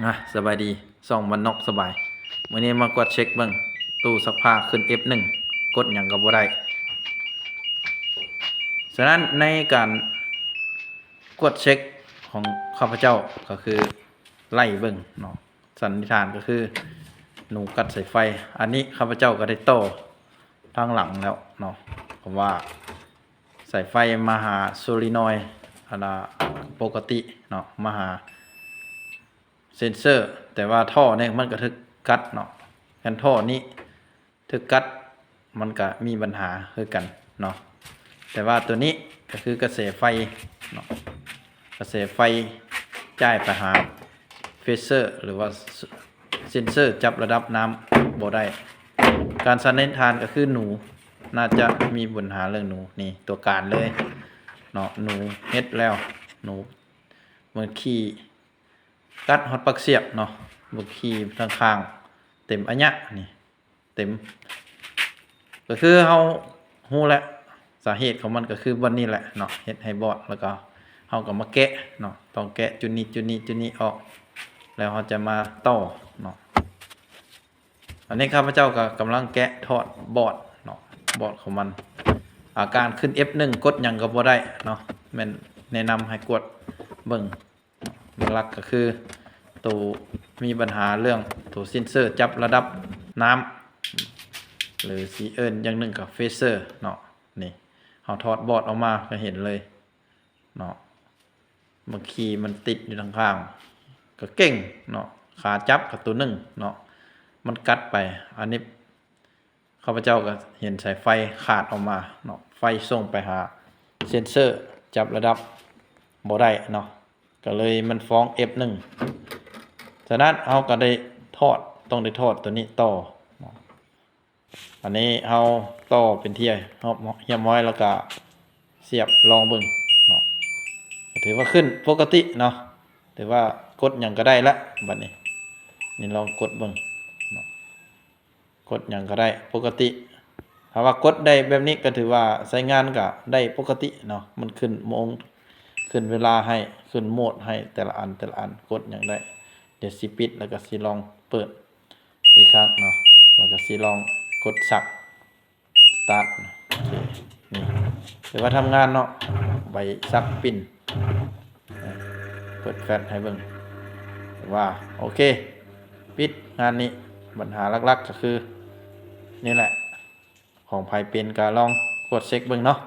ອ່ະ ສະບາຍດີ ຊ່ອງບ້ານນອກສະບາຍ. ມື້ນີ້ມາກວດເຊັກເບິ່ງ ຕູ້ຊັກຜ້າຂຶ້ນເອັຟໜຶ່ງ ກົດຫຍັງກໍບໍ່ໄດ້. ສະນັ້ນໃນການກວດເຊັກຂອງຂ້າພະເຈົ້າກໍຄືໄລ່ເບິ່ງເນາະ, ສັນນິຖານກໍຄືໜູກັດສາຍໄຟ. ອັນນີ້ຂ້າພະເຈົ້າກໍໄດ້ຕໍ່ທາງຫຼັງແລ້ວເນາະ, ເພາະວ່າ ສາຍໄຟມາຫາໂຊລີນອຍ ອັນນ່າ ປົກກະຕິເນາະ, ມາຫາເຊັນເຊີ, ແຕ່ວ່າທໍ່ນີ້ມັນກໍຖືກກັດເນາະ. ຄັນທໍ່ນີ້ຖືກກັດ ມັນກໍມີບັນຫາຄືກັນເນາະ. ແຕ່ວ່າຕົວນີ້ກໍຄືກະແສໄຟເນາະ, ກະແສໄຟຈ່າຍໄປຫາ ເຟເຊີ ຫຼືວ່າເຊັນເຊີຈັບລະດັບນ້ຳບໍ່ໄດ້. ການສັນນິຖານກໍຄືໜູ ໜ້າຈະມີບັນຫາເລື່ອງໜູ ນີ້ຕົວການເລີຍເນາະ. ໜູເຮັດແລ້ວ ໜູ ເມື່ອກີ້ກັດຮອດປາກສຽບເນາະ, ເມື່ອກີ້ທາງຂ້າງເຕັມອາຍະນີ້ ເຕັມ. ກໍຄືເຮົາຮູ້ແລ້ວ ສາເຫດຂອງມັນກໍຄືບ່ອນນີ້ແຫຼະເນາະ, ເຮັດໃຫ້ບອດ ແລ້ວກໍເຮົາກໍມາແກະເນາະ, ຕ້ອງແກະຈຸດນີ້ ຈຸດນີ້ ຈຸດນີ້ອອກ ແລ້ວເຮົາຈະມາຕໍ່ເນາະ. ອັນນີ້ຂ້າພະເຈົ້າກໍກຳລັງແກະຖອດບອດເນາະ, ບອດຂອງມັນ. ອາ ການຂຶ້ນເອັຟໜຶ່ງ ກົດຫຍັງກໍບໍ່ໄດ້ເນາະ, ແມ່ນແນະນຳໃຫ້ກວດເບິ່ງ. ຫຼັກໆກໍຄືໂຕມີບັນຫາເລື່ອງໂຕເຊັນເຊີຈັບລະດັບນ້ຳ ຫຼືຊິເອີ້ນຢ່າງໜຶ່ງກໍເຟເຊີເນາະ. ນີ້ເຮົາຖອດບອດອອກມາກໍເຫັນເລີຍເນາະ, ບາງທີມັນຕິດຢູ່ທາງຂ້າງ ກໍເກັ່ງເນາະ, ຂາຈັບກໍໂຕໜຶ່ງເນາະ ມັນກັດໄປ. ອັນນີ້ ຂ້າພະເຈົ້າກໍເຫັນສາຍໄຟຂາດອອກມາເນາະ, ໄຟສົ່ງໄປຫາເຊັນເຊີຈັບລະດັບບໍ່ໄດ້ເນາະ, ກໍເລີຍມັນຟ້ອງເອັຟໜຶ່ງ. ສະນັ້ນເຮົາກໍໄດ້ຖອດ ຕ້ອງໄດ້ຖອດຕົວນີ້ຕໍ່ເນາະ. ອັນນີ້ເຮົາຕໍ່ເປັນທີ່ຮຽບຮ້ອຍ ແລ້ວກໍສຽບລອງເບິ່ງເນາະ, ກໍຖືວ່າຂຶ້ນປົກກະຕິເນາະ, ຖືວ່າກົດຫຍັງກໍໄດ້ລະບັດນີ້. ນີ້ລອງກົດເບິ່ງເນາະ. ກົດຫຍັງກໍໄດ້ປົກກະຕິ. ຖ້າວ່າກົດໄດ້ແບບນີ້ກໍຖືວ່າໃຊ້ງານກໍໄດ້ປົກກະຕິເນາະ, ມັນຂຶ້ນໂມງ ຂຶ້ນເວລາໃຫ້ ຂຶ້ນໂໝດໃຫ້ ແຕ່ລະອັນ ແຕ່ລະອັນ ກົດຫຍັງໄດ້. ດຽວຊິປິດ ແລ້ວກໍຊິລອງເປີດອີກຄັ້ງເນາະ, ແລ້ວກໍຊິລອງກົດຊັກ ສະຕາດ. ໂອເຄ ນີ້ຖືວ່າທຳງານເນາະ, ໃບສັກປິ່ນ. ເປີດແຟລດໃຫ້ເບິ່ງວ່າ ໂອເຄ ປິດງານນີ້. ບັນຫາຫຼັກໆກໍຄືນີ້ແຫຼະ, ຂອງໃຜເປັນກໍລອງກວດເຊັກເບິ່ງເນາະ.